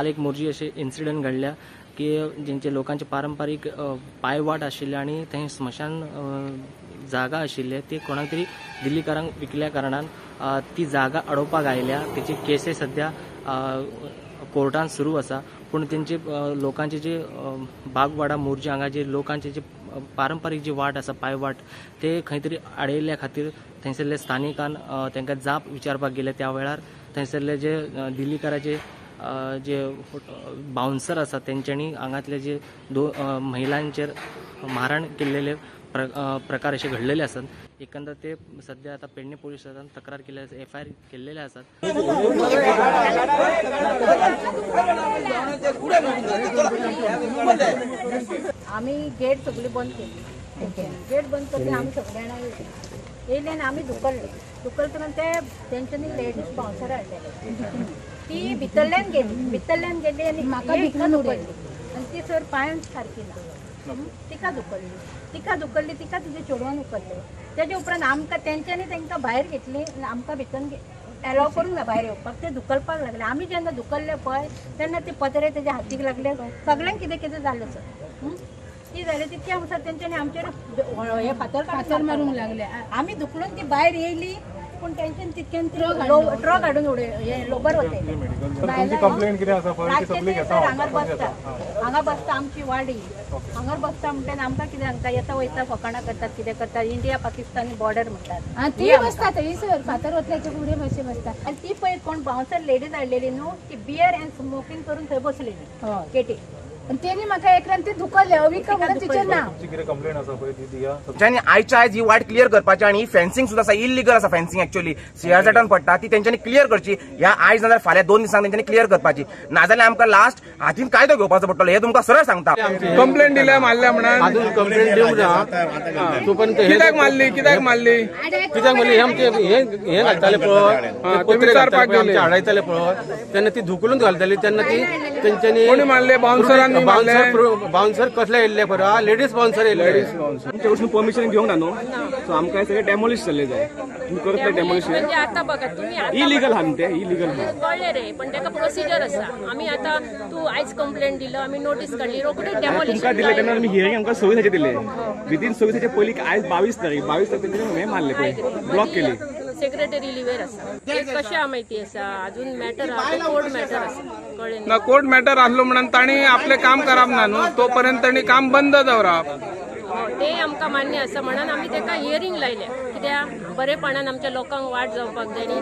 काल एक मोरजी अशें इन्सिडंट घडल्या की जेंचे लोकांचे पारंपारीक पायवाट आशिल्ले आनी थंय स्मशान जागा आशिल्ले ती कोणाक तरी दिल्लीकारांक विकल्या कारणान ती जागा अडोवपाक आयल्या. तेची केसी सद्या कोर्टान सुरू आसा. पूण तेंचे लोकांचे जे बागवाडा मोरजी हांगा जे लोकांचे जे पारंपारीक जी वाट आसा पायवाट ते खंय तरी आडयल्ल्या खातीर थंयसरले स्थानिकान तांकां जाप विचारपाक गेले. त्या वेळार थंयसरले जे दिल्लीकाराचे जे बाउन्सर आसा तेंच्यांनी हांगातले जे महिलांचेर मारहाण केल्लेले प्रकार अशे घडलेले आसात. एकंदर ते सध्या आता पेडणे पोलीस स्टेशनात तक्रार केल्ले आसा, एफआयआर केल्लेले आसात. आमी गेट सगळी बंद केली. गेट बंद करता आमी सगळे जाणां येयले आनी आमी धुकल्ले. धुकलतना ते तेंच्यांनी लेडीज बाउन्सर हाडलेले. ती भितरल्यान गेली, भितरल्यान गेली आनी म्हाका भितर उडयली आनी ती सर पांयान सारकी ना, तिका धुकल्ली, तिका धुकल्ली, तिका तिजे चेडवान उखल्ले. तेजे उपरांत आमकां तेंच्यांनी तांकां भायर घेतली आनी आमकां भितर एलाव करूंक ना भायर येवपाक. ते धुकलपाक लागले. आमी जेन्ना धुकल्ले पळय तेन्ना ते पत्रे तेज्या हातीक लागले. सगळ्यांक कितें कितें जालें सर. ती जालें तितक्या म्हणसर तेंच्यांनी आमचेर हे फातर फातर मारूंक लागले. आमी धुकलून ती भायर येयली पूण तेंच्यान तितक्यान ट्रक हाडून उडय हे लोबर वतले. हांगार बसता, हांगा बसता आमची वाडी हांगार बसता म्हणटा आमकां कितें सांगता, येता वयता फकाणां करतात, कितें करतात. इंडिया पाकिस्तानी बॉर्डर म्हणटात. ती बसता थंयसर फातर वतल्याच्या फुडें मातशें बसता. आनी ती पळय कोण बाउन्सर लेडीज हाडलेली न्हू, ती बियर एंड स्मोकींग करून थंय बसलेली गेटी. तेणी म्हाका एकल्यान ते धुकल्ले अविका म्हणून तिचें नांव. तेंच्यांनी आयच्या आयज ही वाट क्लियर करपाची आनी ही फेन्सिंग सुद्दां आसा इलिगल आसा. फेन्सिंग एक्चुअली सीआरझॅडान पडटा ती तेंच्यांनी क्लियर करची. ह्या आयज नाजाल्यार फाल्यां 2 दिसांक तेंच्यांनी क्लियर करपाची, नाजाल्यार आमकां लास्ट हातीन कायदो घेवपाचो पडटलो. हे तुमकां सरळ सांगता. कंप्लेंट दिल्या मारल्या म्हणून अजून कंप्लेंट दिवंक ना. कित्याक मारली, कित्याक मारली, कित्याक मारली? आमचे हे घालताले पळय, आडायताले पळय, तेन्ना ती धुकलून घालताली. तेन्ना ती तेंच्यांनी कोणी मारले? बाउन्सरांनी. बाउन्सर कसले येयल्ले पळय, लेडीज बाउन्सर येयल्ले. आमच्या कडसून परमिशन घेवंक ना न्हू, सो आमकां सगळें डेमोलिश जाल्लें जाय. तुमी करतले डेमोलिश? आतां बघा तुमी इलिगल आहा ते, इलिगल आहा कळ्ळें रे, पण ताका प्रोसिजर आसा. आमी आतां तूं आयज कंप्लेंट दिलो, आमी नोटीस काडली, रोखडे डेमोलिश तुमकां दिलें. तेन्ना आमी हियरींग आमकां 26 तारखेर दिलें. विदीन 26 तारखे पयलीं आयज 22 तारीख, 22 तारखेर हें मारलें पळय, ब्लॉक केली. सेक्रेटरी लिवेर आसा. कशें आहा माहिती आसा, अजून मॅटर आहा, कोर्ट मॅटर आसा, कळ्ळें ना? कोर्ट मॅटर आसलो म्हणून तांणी आपलें काम करप ना न्हू, तो पर्यंत तांणी काम बंद दवरप. ते आमकां मान्य आसा म्हणून आमी ताका हियरींग लायल्या. कित्याक बरेपणान आमच्या लोकांक वाट जावपाक जाय न्ही.